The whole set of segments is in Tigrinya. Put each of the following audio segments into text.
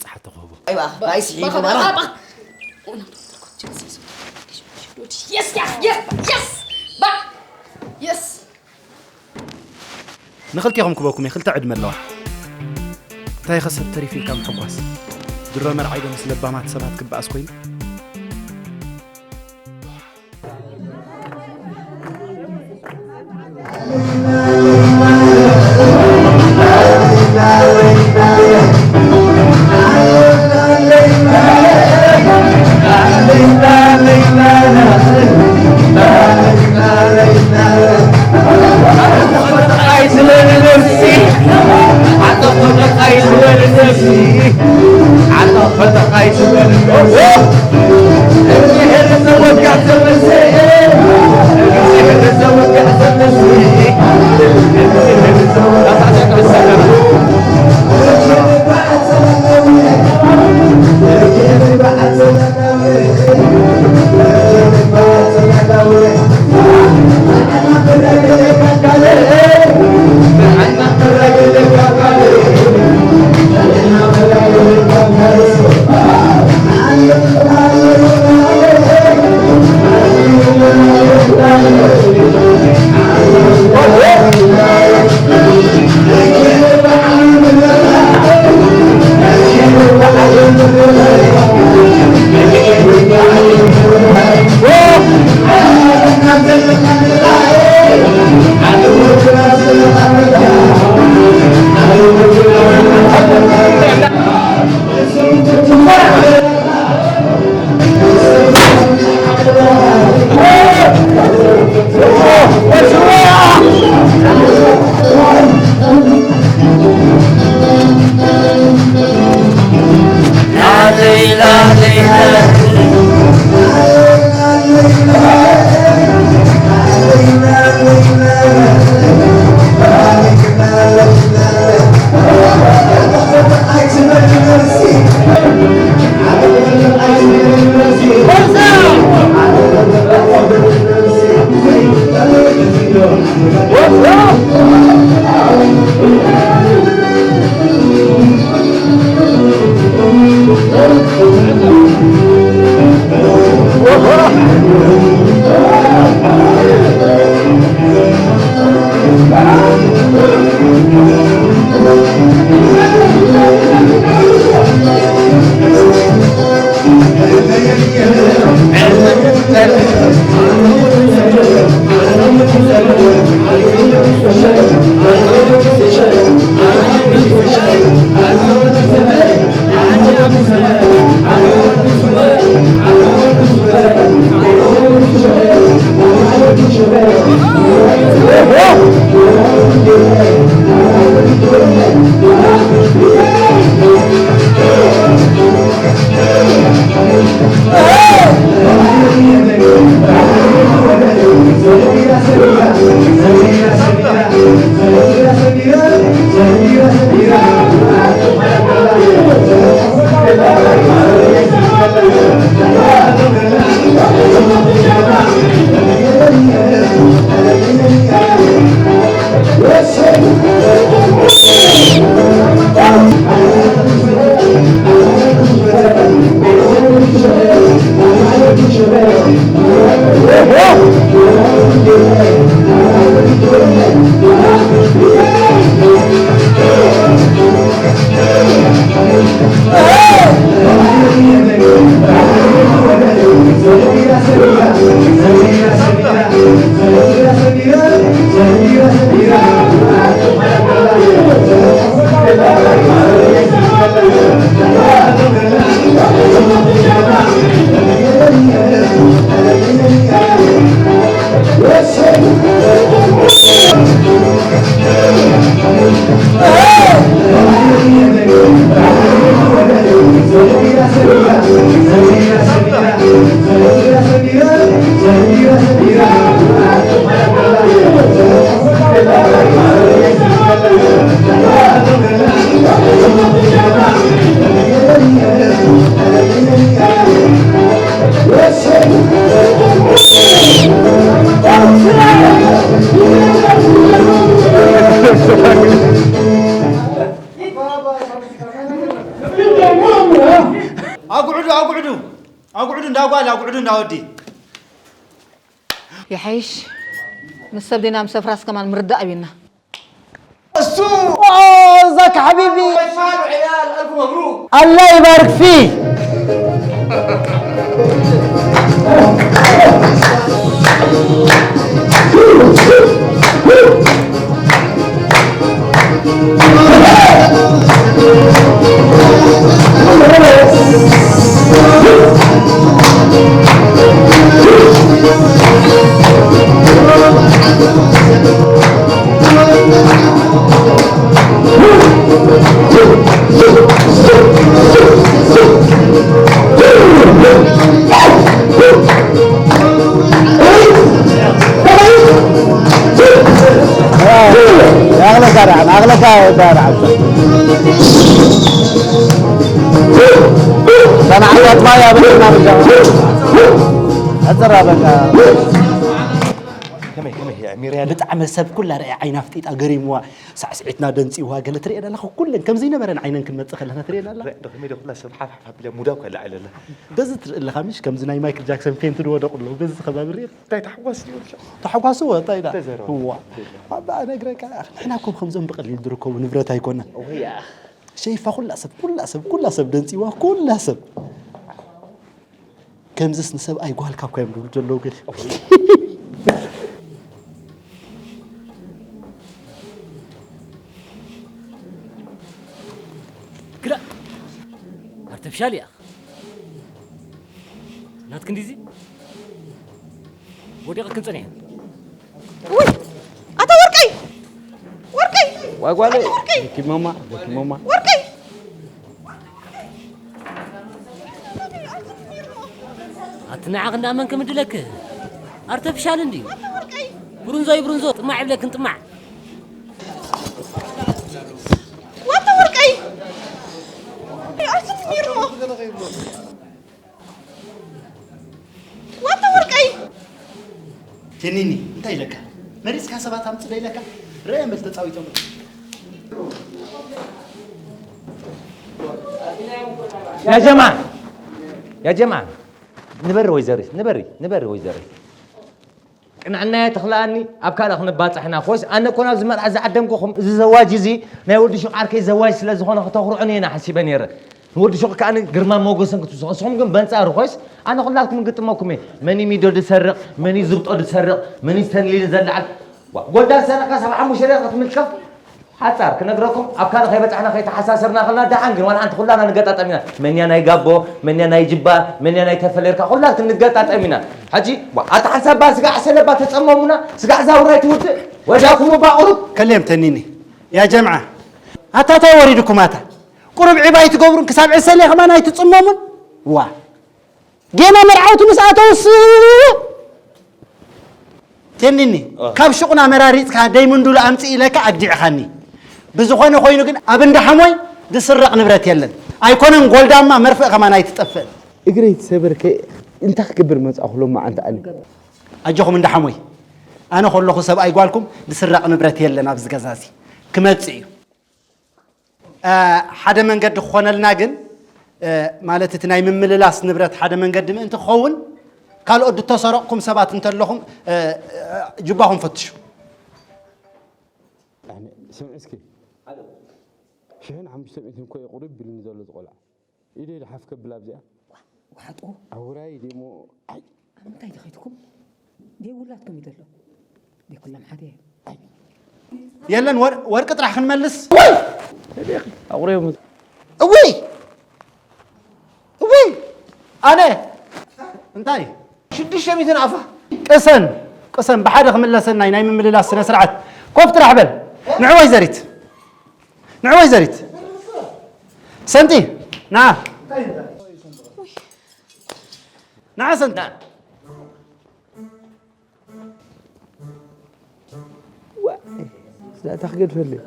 ዝበጽሓቶ ክህቦ። ኣይዋ፣ ባይ ስዒድ ባባ። Yes, yes, yes, yes! ባ! Yes! ንኽልቴኹም ክበኩም እየ፣ ክልተ ዕድመ ኣለዋ። እንታይ ኸ ሰብ ተሪፉ ኢልካ ምሕጓስ? ድሮ መርዓይ ዶ ምስ ለባማት ሰባት ክበኣስ ኮይኑ? ናወዲ ይሓይሽ ምስ ሰብ ዲና ምስ ኣፍራስ ከማን ምርዳእ ኣብዩና። እሱ ዛካ ሓቢቢ ፋሉ ዕያል ኣልፍ መብሩክ ኣላ ይባርክ ፊ أغلى شارع، أغلى شارع. أنا عيط ما يا بني ما بدي. أترى بقى. ከመይ ከመይ እያ ሚርያ ልጣዕመ ሰብ ኩላ ርኣያ ዓይና ፍጢጣ ገሪምዋ ሳዕስዒትና ደንፂዋ ገለ ትሪኤን ኣለኻ ኩለን ከም ዘይነበረን ዓይነን ክንመፅእ ከለና ትሪኤን ኣለኻ ዶ ከመይ ዶ ኩላ ሰብ ሓፍ ሓፍ ኣቢላ ሙዳ እኮ ኣላ ዕለላ በዚ ትርኢ ኣለኻ ምሽ ከምዚ ናይ ማይክል ጃክሰን ፌንት ድወደቑ ኣለዉ በዚ ከባቢ ሪኤ እንታይ ተሓጓስ ይብል ተሓጓስዎ እንታይ ኢላ ተዘረባ። እዋ ኣባ ነግረካ ንሕና ኮም ከምዞም ብቐሊል ዝርከቡ ንብረት ኣይኮነን ሸይፋ ኩላ ሰብ ኩላ ሰብ ኩላ ሰብ ደንፂዋ ኩላ ሰብ ከምዝስ ንሰብኣይ ጓልካ እኳ እዮም ዝብሉ ዘለዉ ገለ ክላ ኣርተፍሻል እያ ናትክ እንዲዚ ወዲቕክን ጸኒሐን ውይ ኣታ ወርቀይ ወርቀይ ዋይ ጓለ ደኪሞማ ደኪሞማ ወርቀይ ኣቲ ንዓኽ እንዳመን ክምድለክ ኣርተፍሻል እንድዩ ብሩንዞ እዩ ብሩንዞ ጥማዕ ይብለክን ጥማዕ ዋታ ወርቀይ ኣቲ ሚርሞ ዋታ ወርቀይ ቴኒኒ እንታይ ኢለካ መሪፅካ ሰባት ኣምፅእ ዶ ኢለካ ርአ መል ተፃዊቶም يا جماعة يا جماعة ንበሪ ወይዘሪት ንበሪ ንበሪ ወይዘሪት ቅንዕናየ ተኽልኣኒ ኣብ ካልእ ክንባፅሕና ኮይስ ኣነ እኮ ናብዚ መርዓ ዝዓደምኩኹም እዚ ዘዋጅ እዚ ናይ ወዲ ሹቕ ዓርከይ ዘዋጅ ስለ ዝኾነ ክተኹርዑኒ ኢና ሓሲበ ነይረ ንወዲ ሹቕ ከኣ ግርማ ሞገሰን ክትውስኹ ንስኹም ግን በንፃሩ ኮይስ ኣነ ኩላትኩም ግጥመኩም እየ መኒ ሚዶ ዝሰርቕ መኒ ዝብጦ ዝሰርቕ መኒ ስተንሊን ዘለዓል ጎልዳን ሰረኻ ሰብዓ ሓሙሽተ ደቂቕ ክትምልከፍ ሓጻር ክነግረኩም ኣብ ካልእ ከይበጻሕና ከይተሓሳሰርና ከለና ደሓን ግን ዋላ ሓንቲ ኩላና ንገጣጠም ኢና መንያ ናይ ጋቦ መንያ ናይ ጅባ መንያ ናይ ተፈለርካ ኩላትን ንገጣጠም ኢና ሕጂ ኣታ ሓንሳብ ባ ስጋዕ ሰለባ ተጸመሙና ስጋዕ ዛውራይ ትውድእ ወዳኩም ባቑሩብ ከልየም ተኒኒ ያ ጀምዓ ኣታ ታይ ወሪድኩም ኣታ ቁሩብ ዒባ ኣይትገብሩን ክሳብ ዕሰለ ከማን ኣይትጽመሙን ዋ ጌና መርዓውቲ ምስ ኣተውስ ቴኒኒ ካብ ሹቕና መራሪፅካ ደይምንዱሉ ኣምፅእ ኢለካ ኣግዲዕኻኒ ብዝኾነ ኮይኑ ግን ኣብ እንዳ ሓሞይ ዝስረቕ ንብረት የለን ኣይኮነን ጎልዳማ መርፍእ ከማን ኣይትጠፍእን እግረይ ተሰበርከ እንታይ ክገብር መፃእኹ ሎማዓንቲ ኣነ ኣጆኹም እንዳ ሓሞይ ኣነ ከለኹ ሰብኣይ ጓልኩም ዝስረቕ ንብረት የለን ኣብዚ ገዛ እዚ ክመፅእ እዩ ሓደ መንገዲ ክኾነልና ግን ማለት እቲ ናይ ምምልላስ ንብረት ሓደ መንገዲ ምእንቲ ክኸውን ካልኦት ዝተሰረቕኩም ሰባት እንተለኹም ጅባኹም ፈትሹ ስምዒ እስኪ ሽሕን ሓሙሽተ ሚእትን እኮ እዩ ቁርብ ኢሉኒ ዘሎ ዝቆልዓ ኢደይ ድሓፍ ከብል ኣብዚኣ ዋሕጦ ኣውራይ ዲሞ ኣይ ኣብ ምንታይ ድኸይድኩም ደይ ውላድኩም እዩ ዘሎ ደይ ኩሎም ሓደ እዮም የለን ወርቂ ጥራሕ ክንመልስ ኣቑርዮም እውይ እውይ ኣነ እንታይ ሽዱሽተ ሚእትን ኣፋ ቅሰን ቅሰን ብሓደ ክምለሰናይ ናይ ምምልላስ ስነ ስርዓት ኮፍ ጥራሕ በል ንዕ ወይዘሪት ንዕ ወይዘሪት ሰንቲ ንዓ ንዓ ሰንቲ እታ ክገድፈለይ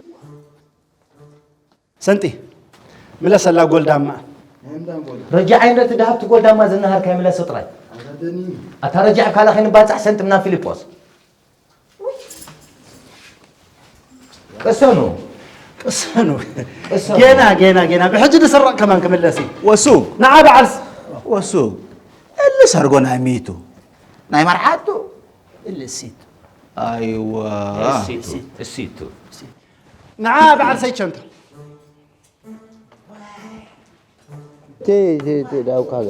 ሰንቲ ምለሰላ ጎልዳማ ረጃዓይ ነቲ ድሃብቲ ጎልዳማ ዝነሃርካይ ምለሶ ጥራይ ኣታ ረጃዕ ካላ ከይንባጻሕ ሰንቲ ምናም ፊልጶስ ቅሰኑ ቅሰኑ ጌና ጌና ጌና ብሕጂ ዝስረቕ ከማን ክምለስ እዩ ወሱ ንዓ በዓል ወሱ እልስ ሰርጎ ናይ ሚቱ ናይ መርዓቱ እልሲቱ ኣይዋ እሲቱ እሲቱ ንዓ በዓል ሰይቸንቶ ቲ ቲ ቲ ዳው ካለ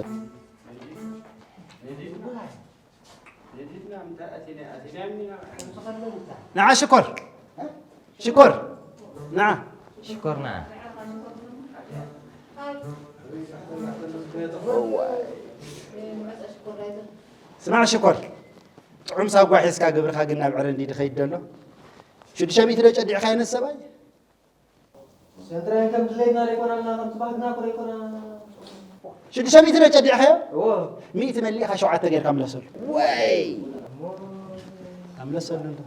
ንዓ ሽኮር ሽኮር ንዓ ሽኮር ንዓ ስማዕ ሽኮር ጥዑም ሳጓ ሒዝካ ግብርኻ ግን ናብ ዕረ እንዲ ድኸይድ ደሎ ሽዱሽተ ሚእቲ ዶ ጨዲዕካ ይነሰባይ ሰንትራይን ከም ድሌትና ዘይኮናልና ከም ትባህግና እኮ ዘይኮና ሽዱሽተ ሚእቲ ዶ ጨዲዕካዮ? እዎ። ሚእቲ መሊእካ ሸውዓተ ጌርካ ምለሰሉ። ወይ! ኣምለሰሉ እንዶ።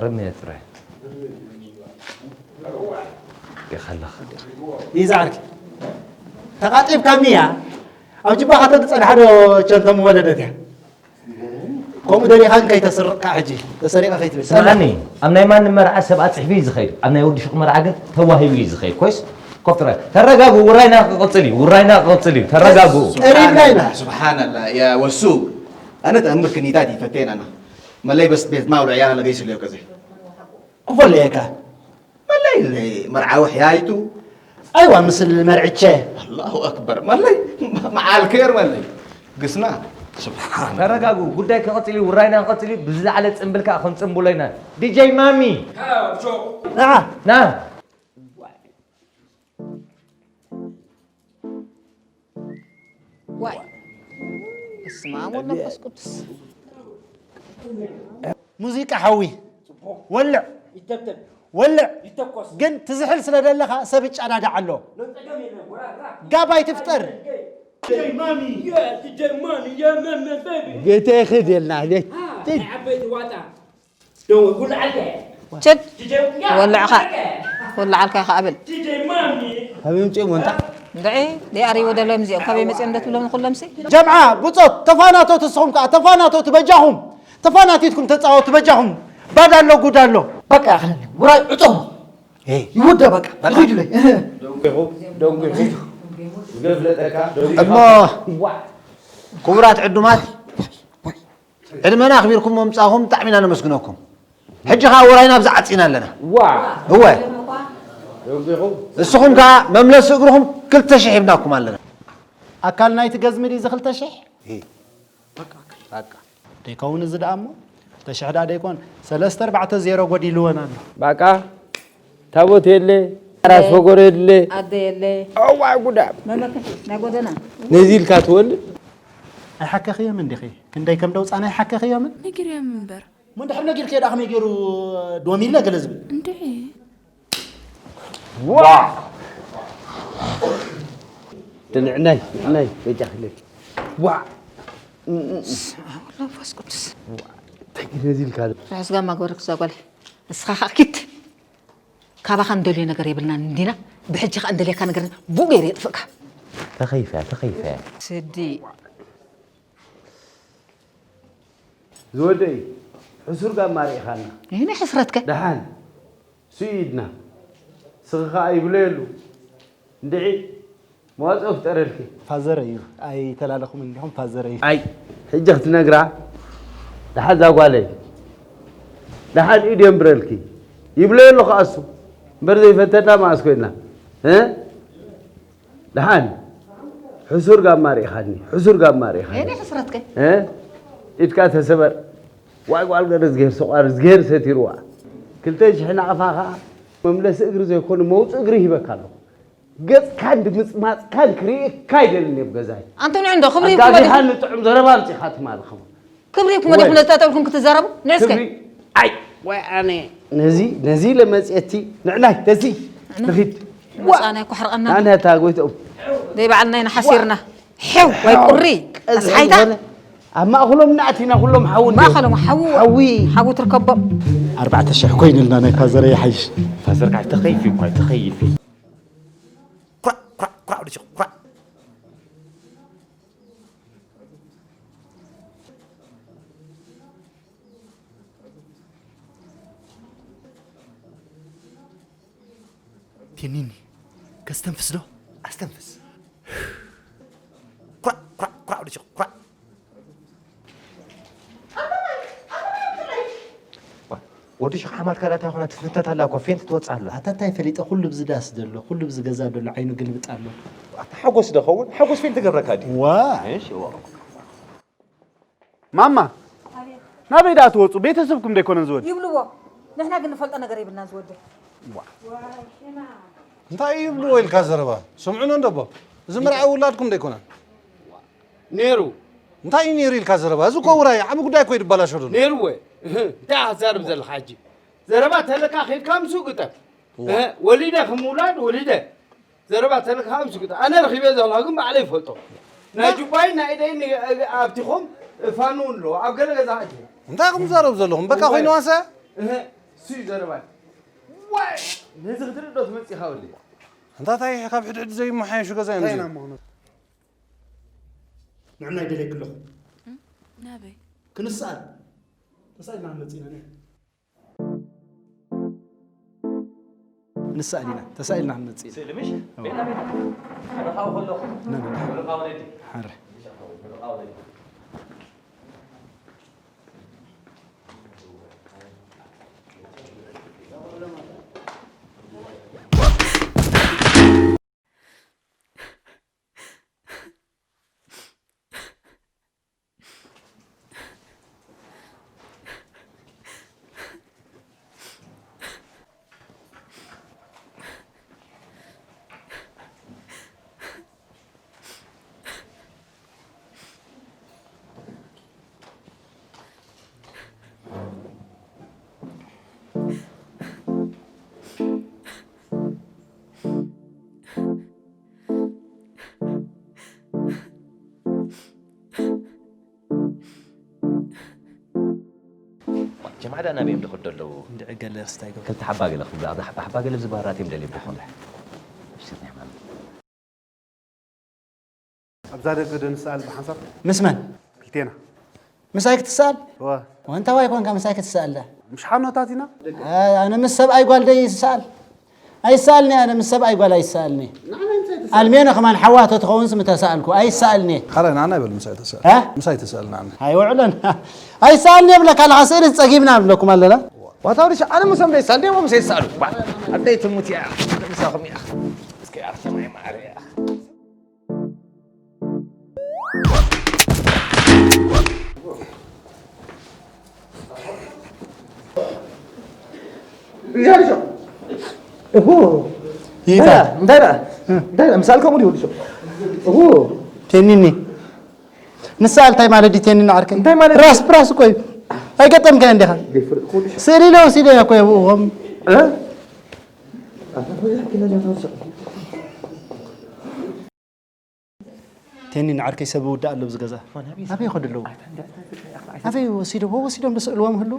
ርምየ ጥራይ ዲኻ ኣለኻ ይዛዕርክ ተቃጢብካኒ እያ ኣብ ጅባኻ ተትጸንሓ ዶ ቸንቶም ወለደት እያ ከምኡ ደሊኻን ከይተስርቕ ከዓ ሕጂ ተሰሪቐ ከይትብል ስምዓኒ ኣብ ናይ ማንም መርዓ ሰብ ኣፅሕፊ እዩ ዝኸይድ ኣብ ናይ ወዲ ሹቕ መርዓ ግን ተዋሂቡ እዩ ዝኸይድ ኮይስ ኮፍትረ ተረጋጉ ውራይና ክቕፅል እዩ ውራይና ክቕፅል እዩ ተረጋጉ ቀሪብና ኢና ስብሓንላ ወሱ ኣነ ተኣምር ክንይታት ይፈተየን ኣና መለይ በስ ቤት ማውልዕ ያለ ገይስልዮ ከዘ ክፈለየካ መለይ መርዓዊ ሕያይቱ ኣይዋ ምስል መርዕቸ ኣላሁ ኣክበር መለይ መዓል ከየር መለይ ግስና ስብሓን ተረጋጉ ጉዳይ ክቐፅል እዩ ውራይና ክቐፅል እዩ ብዝለዓለ ፅምብል ከዓ ክንፅምብሎ ኢና ዲጀይ ማሚ ንዓ ና ዋይ በስመ ኣብ ወመንፈስ ቅዱስ ሙዚቃ ሓዊ ወልዕ ወልዕ ግን ትዝሕል ስለ ደለኻ ሰብ ይጫዳዳዕ ኣሎ ጋብ ኣይትፍጠር ቤተይ ክድ የልና ችድ ወልዕኻ ወልዓልካ ኢኻ ኣብል ካበይ ምፅኦም ወንታ እንድዒ ደይኣርይዎ ደሎም እዚኦም ካበይ መፂኦም ዶ ትብሎም ንኩሎም ሲ ጀምዓ ብፆት ተፋናቶት እስኹም ከዓ ተፋናቶት በጃኹም ተፋናቲትኩም ተፃወቱ በጃኹም ባዳ ኣሎ ጉድ ኣሎ በቃ ያኸለኒ ውራይ ዕፆ ይውደ በቃ ይኹይዱለይ ደንጉ ይኹ ደንጉ ይኹ ዝገፍለጠካ ደንጉ እሞ ክቡራት ዕዱማት ዕድመና ኣኽቢርኩም ምምፃእኹም ብጣዕሚ ኢና ነመስግነኩም። ሕጂ ከዓ ውራይና ኣብዚ ዓፂና ኣለና። እወ እስኹም ከዓ መምለሲ እግርኹም ክልተ ሽሕ ሂብናኩም ኣለና። ኣካል ናይቲ ገዝሚ ድዩ እዚ ክልተ ሽሕ? ደይከውን እዚ ደኣ እሞ ክልተ ሽሕ ደኣ ደይኮን ሰለስተ ኣርባዕተ ዜሮ ጎዲልወን ኣሎ። ባቃ ታቦት የለ ራስ ፈጎር የለ ኣደ የለ ኣዋ ጉዳ መመክሒ ናይ ጎደና ነዚ ኢልካ ትወልድ ኣይሓከኽዮም እንዲኺ ክንደይ ከም ደውፃና ኣይሓከኽዮምን ነጊርዮም እምበር እሞ እንድሕር ነጊርክዮ ደኣ ከመይ ገይሩ ዶም ኢለ ገለ ዝብል እንድዒ ዋ ንዕናይ ንዕናይ በጃ ክለል ዋ መንፈስ ቅዱስ እንታይ ነዚ ኢልካ ርሑስ ጋማ ግበረክ እዛ ጓለይ ንስኻ ከዓ ኪድ ካባኻ እንደልዮ ነገር የብልናን እንዲና ብሕጂ ከዓ እንደልየካ ነገር ብኡ ገይረ የጥፍእካ ተኸይፈያ ተኸይፈያ ስዲ ዝወደይ ሕሱር ጋማ ርኢኻና ይህነ ሕስረትከ ደሓን ስኡ ኢድና ስኺ ከዓ ይብለየሉ እንድዒ መዋፅኦ ፍጠረልኪ ፋዘረ እዩ ኣይተላለኹም እንዲኹም ፋዘረ እዩ ኣይ ሕጂ ክትነግራ ደሓን ዛጓለይ ደሓን ኢድ የንብረልኪ ይብለየሉ ከዓ እሱ እምበር ዘይፈተና መኣስ ኮይና ደሓን ሕሱር ጋማ ርኢኻኒ ሕሱር ጋማ ርኢኻኒ እኔ ሕስረትከ እ ኢድካ ተሰበር ዋይ ጓል ገለ ዝገር ሰቋር ዝገር ሰቲርዋ ክልተ ሽሕ ናቕፋ ኸዓ መምለሲ እግሪ ዘይኮነ መውፅ እግሪ ሂበካ ኣለኹ ገፅካን ድምፅማፅካን ክርእየካ ኣይደልን እየ ኣብ ገዛይ ኣንቶኒ ዕንዶ ክብሪ ይኹን ኣጋጊኻኒ ጥዑም ዘረባ ኣምፂኻ ትማሊ ኸማ ክብሪ ይኩን ወዲኹም ነዚ ጠጠው ኢልኩም ክትዛረቡ ንዕስከ ክብሪ ኣይ ወይ ኣነ ነዚ ነዚ ለመፅየቲ ንዕናይ ነዚ ንኺድ መፃና ይኩሕርቀና ኣነ እታ ጎይትኦም ደይ ባዕልና ኢና ሓሲርና ሕው ወይ ቁሪ ኣስሓይታ ኣብ ማእኸሎም እናእቲና ኩሎም ሓዊ ማእኸሎም ሓዊ ሓዊ ሓዊ ትርከቦም ኣርባዕተ ሽሕ ኮይኑልና ናይ ፋዘረይ ይሓይሽ ፋዘር ከዓ ተኸይፍ እዩ እኳ ተኸይፍ እዩ ቲኒኒ ከስተንፍስ ዶ? ኣስተንፍስ። ኩራዕ፣ ኩራዕ፣ ኩራዕ፣ ወዲ ሹቕ፣ ኩራዕ። ዋ፣ ወዲ ሹቕ ሓማትካ ዳታ ይኾና ትፍንተት ኣላ እኮ፣ ፌንት ትወጽእ ኣላ። ኣታ እንታይ ፈሊጠ፣ ኩሉ ብዚ ዳስ ዘሎ፣ ኩሉ ብዚ ገዛ ዘሎ ዓይኑ ግልብጥ ኣሎ። ኣታ ሓጎስ ዶ ኸውን? ሓጎስ ፌንት ትገብረካ ድዩ? ዋ። እሺ፣ ዋ። ማማ፣ ኣቤት። ናበይ ደኣ ትወጹ? ቤተሰብኩም ዶ ኣይኮነን ዝወዲ? ይብልዎ። ንሕና ግን ንፈልጦ ነገር የብልናን ዝወዲ። እንታይ ይብልዎ ኢልካ ዘረባ? ስምዑ እንዶ ኣቦ። እዚ መርዓ ውላድኩም ዶ ኣይኮነን? ነይሩ። እንታይ እዩ ነይሩ ኢልካ ዘረባ? እዚ እኮ ውራይ ዓቢ ጉዳይ እኮ እዩ ዝበላሾ ዘሎ። ነይሩ ወይ? እህ፣ እንታይ ትዛረብ ዘለኻ ሕጂ? ዘረባ ተለካ ኸይድካ ምስኡ ግጠም። እዋ። እህ፣ ወሊደ ከም ውላድ ወሊደ። ዘረባ ተለካ ምስ ግዳ ኣነ ረኺበ ዘለኹ ግን ባዕለይ ይፈልጦ። ናይ ጁባይ ናይ ኢደይ ን-፣ ኣብቲኹም ፋኑ ኣሎ ኣብ ገለ ገዛ ኣቲ። እንታይ ኢኹም ትዛረቡ ዘለኹም? በቃ እዋይ። ኮይኑ ዋሰ? እህ፣ ሲ ዘረባ። ዋይ፣ ነዚ ክትርኢ ዶ ትመጽእ ኢኻ ወዲ? እንታይ ካብ ሕድሕድ ዘይመሓየሹ ገዛ እዮም እንታይ እዚኦም? ኢና ምኾኑ? ንዕና ይደልየኪ ኣለኹ። እም? ናበይ? ክንስኣል። ተሳኢልና ክንመጽእ ኢና፣ ነይ። ንስኣል ኢና፣ ተሳኢልና ክንመጽእ ኢና። ስእሊ ምሽ? እዎ። ቤና፣ ቤና። ምርቓው ከለኹ። ና፣ ና፣ ና። ምርቓው ወለዲ። ሓረ። ምርቓው ወለዲ። ጀማዓ ዳ ናበይ እዮም ዝኸዱ ኣለዉ? እንድዒ ገለ ስታይ ገለ። ክልተ ሓባ ገለ ክብሉ፣ ኣብ ሓባ፣ ሓባ ገለ ዝበሃል ራት እዮም ደልዮም ደኾኑ። ኣብሽር ናይ ማሚ። ኣብዛ ደገ ዶ ንስኣል ብሓንሳብ? ምስ መን? ክልቴና። ምሳይ ክትስኣል? እወ። ወንታዋይ ኮንካ ምሳይ ክትስኣል ዳ? ምሽ ሓኖታት ኢና? አ-፣ ኣነ ምስ ሰብኣይ ጓል ደይ ይስኣል? ኣይስኣልኒ፣ ኣነ ምስ ሰብኣይ ጓል ኣይስኣልኒ። ንዓና ምሳይ ተስኣል? ኣልሜኖ ከማን ሓዋ ተትኸውንስ ምተስኣልኩ፣ ኣይስኣልኒ። ሓራይ ንዓና ይበል ምሳይ ተስኣል። እ? ምሳይ ተስኣል ንዓና። ኣይውዕሎን። ኣይስኣልኒ የብለካ ኣለኻ፣ ስእሊ ጸጊብና ንብለኩም ኣለና። ዋታ ወዲሽ ኣነ ምሶም ደይ ሳል ደሞ ምሳይ ተስኣሉ። ባ፣ ኣደይ ትሙት እያ፣ ምሳኹም እያ። እስኪ ኣኽተማይ ማዕረ እያ። እያ ልጆ። እሁ። ይታ። እንታይ ደኣ? እንታይ ደኣ? እንታይ ደኣ? ምሳል ከምኡ ድዩ ልጆ? እሁ። ቴኒኒ። ንስኣ እንታይ ማለት ድዩ ቴኒኒ ዓርከይ? እንታይ ማለት? ራስ ብራስ እኮ እዩ። ኣይገጠምካዮ እንዲኻ? ዘይፈልጥ እኮ ልጆ። ስእሊ ኢለ ወሲደያ እኮ እየ ብኡ ከም እ? ኣታ እኮ ይሕክለኛ ተወሰነ። ቴኒ ንዓርከይ ሰብ ይውዳእ ኣሎ ኣብዚ ገዛ። ኣበይ ይኸዱ ኣለዉ? ኣበይ ወሲዶም? ወሲዶም ዶ ስእልዎም ህሉ?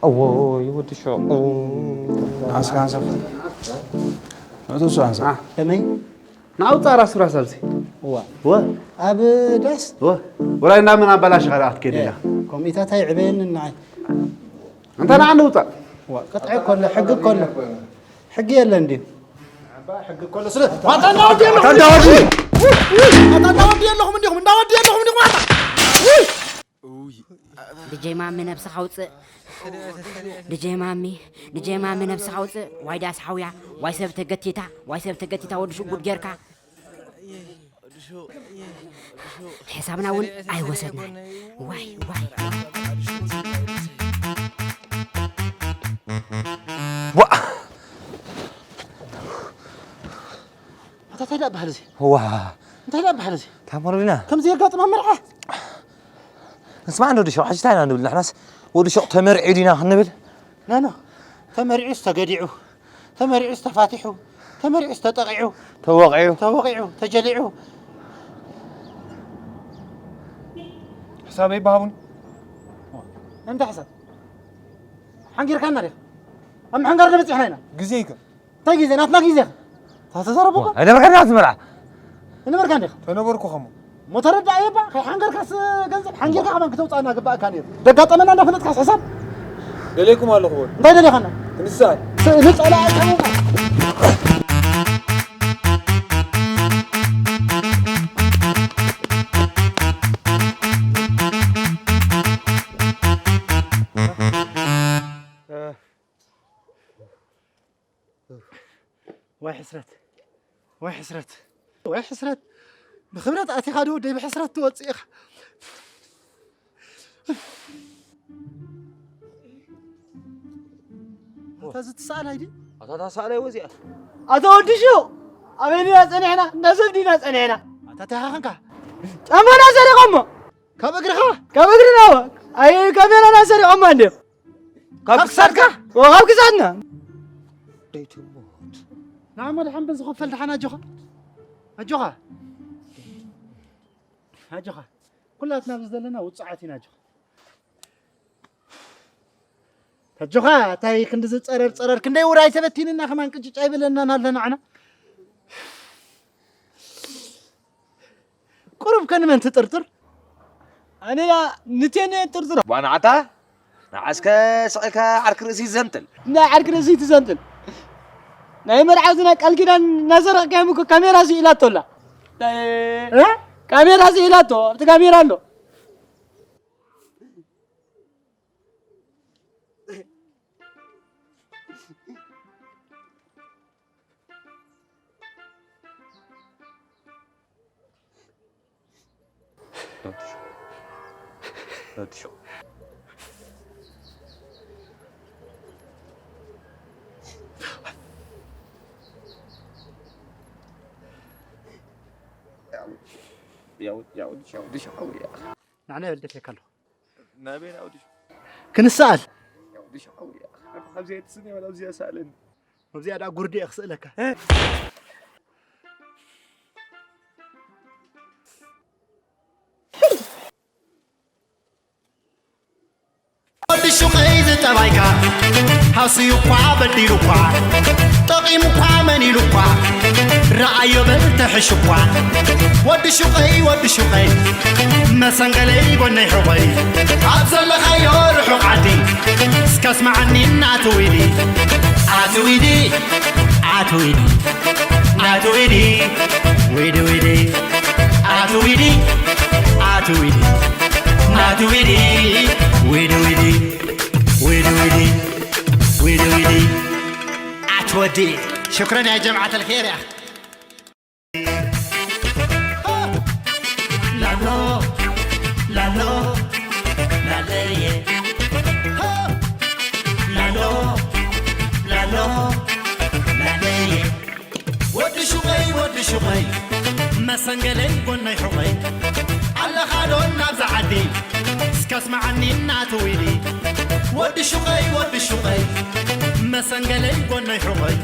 እዎ፣ ይወዲ ሸቑ። ንዓስካ ሓንሳብ። ንእቱ እሱ ሓንሳብ። ከመይ? ንኣውፃእ ራሱ ራስ ኣብዚ። እዋ። እወ። ኣብ ዳስ? እወ። ወራይ እንዳመን ኣባላሽኻ ደኣ ክትከይድ ኢላ። ኮሚታታ ይዕበየኒ ንዓይ። ኣንታ ንዓ ንውፃእ። እዋ፣ ቅጥዒ እኮ ኣሎ፣ ሕጊ እኮ ኣሎ። ሕጊ የለን ድዩ? ኣታ እንዳወዲ ኣለኹም። ኣታ እንዳወዲ። ኣታ እንዳወዲ ኣለኹም እንዲኹም፣ እንዳወዲ ኣለኹም እንዲኹም ኣታ። ውይ! ድጄ ማሚ ነብስኻ ውፅእ። ድጄ ማሚ፣ ድጄ ማሚ ነብስኻ ውፅእ። ዋይ ዳስ ሓውያ፣ ዋይ ሰብ ተገቲታ፣ ዋይ ሰብ ተገቲታ ወዲ ሽጉጥ ጌርካ። ሕሳብና እውን ኣይወሰድናን። ዋይ፣ ዋይ። ዋ! ኣታ እንታይ ደኣ በሃል እዚ? ዋ! እንታይ ደኣ በሃል እዚ? ታሞርቢና። ከምዚ የጋጥም ኣብ መርዓ? ንስማዕ እንዶ ወዲ ሸቕ፣ ሕጂ እንታይ ኢና ንብል? ንሕናስ ወዲ ሸቕ ተመርዒ ዲና ክንብል? ኖ፣ ኖ። ተመሪዑስ ተገዲዑ፣ ተመሪዑስ ተፋቲሑ፣ ተመሪዑስ ተጠቒዑ፣ ተወቒዑ። ተወቒዑ፣ ተጀሊዑ። ሕሳበይ በሃቡኒ። እንታይ ሕሳብ? ሓንጊርካና ዲኻ? ኣብ ምሕንጋር ዶ በጺሕና ኢና? ግዜ ይከ እንታይ ግዜ? ናትና ግዜ። ታተዛረቡ እኮ። ኣይነበርካን ኣብ ዝመርዓ? ኣይነበርካን ዲኻ? ተነበርኩ ኸሞ። ሞተር ዳ እየባ፣ ከይሓንገርካስ ገንዘብ ሓንጊርካ ከማን ክተውፅኣና ግባእካ ነይሩ። ደጋጠመና እንዳፈለጥካስ ሕሳብ? ደልየኩም ኣለኹ በሉ። እንታይ ደልየኻና? ክንስኣል። ንፀላእ ኣይጠመና። ሕስረት፣ ወይ ሕስረት፣ ወይ ሕስረት። ብኽብረት ኣቲኻ ዶ ወደይ ብሕስረት ትወፅእ ኢኻ? ኣታ እዚ ትሰኣላይ ድዩ? ኣታ እታ ሰኣላይ ወዚኣ። ኣታ ወዲ ሹቕ፣ ኣበይ ዲና ጸኒሕና? እንዳ ሰብ ዲና ጸኒሕና? ኣታ እንታይ ሃኸንካ? ጫማና ሰሪቖሞ። ካብ እግርኻ? ካብ እግርና እወ። ኣይ ካሜራና ሰሪቖማ እንድዮም። ካብ ክሳድካ? እወ፣ ካብ ክሳድና። ደይትሞት። ንዓሞ ደሓን በዚ ክፈል ደሓን ኣጆኻ። ኣጆኻ። ኣጆኻ። ኩላትና ኣብዚ ዘለና ውጹዓት ኢና ኣጆኻ። ኣጆኻ፣ እንታይ ክንድዚ ጸረር ጸረር፣ ክንደይ ውራይ ተበቲንና ከማን ቅጭጭ ኣይብለናን ኣለና ንዓና። ቁሩብ ከ ንመን ትጥርጥር? ኣነ ንቴን እየ እጥርጥሮ። ቧናዕታ፣ ንዓስከ ስቕ ኢልካ ዓርኪ ርእሲ ትዘንጥል። ናይ ዓርኪ ርእሲ ትዘንጥል። ናይ መርዓውትና ቃል ኪዳን እናሰረቕካዮም እኮ ካሜራ ስኢላቶ ኣላ። እ? ካሜራ ስኢላቶ፣ ኣብቲ ካሜራ ኣሎ። ናዕና ይበል ደፊእካ ኣለኹ። ናበይ ናውዲ? ክንሰኣል። ናውዲ ሻውያ። ካብዚኣ ትስኒ ወላ ኣብዚኣ ሰኣለኒ። ኣብዚኣ ደኣ ጉርዲ እየ ክስእለካ። ወዲ ሹቐይ ዝጠባይካ ሃስዩ እኳ በዲሉ እኳ ጠቒሙ እኳ መን ኢሉ እኳ ረኣዮ በል ተሕሽ እኳ ወዲ ሹቐይ ወዲ ሹቐይ መሰንገለይ ጎነይ ሕቖይ ኣብ ዘለኻዮ ርሑቕ ዓዲ እስከ ስማዓኒ እናትዊዲ ኣትዊዲ ኣትዊዲ ኣትዊዲ ዊዲ ዊዲ ኣትዊዲ ኣትዊዲ ኣትዊዲ ዊዲ ዊዲ ዊዲ ዊዲ ዊዲ ዊዲ ኣትወዲ ሽክረን ያ ጀምዓት ኣልኸይር ያ ላሎ ላሎ ላለየ ላሎ ላሎ ላለየ ወዲ ሹቐይ ወዲ ሹቐይ መሰንገለይ ጎነይ ሑቐይ ኣለኻዶ ናብዛ ዓዲ እስከ ስማዓኒ እናትዊዲ ወዲ ሹቐይ ወዲ ሹቐይ መሰንገለይ ጎነይ ሑቐይ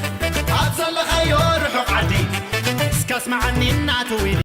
ኣብ ዘለኻዮ ርሑቕ ዓዲ እስከ ስማዓኒ እናትዊዲ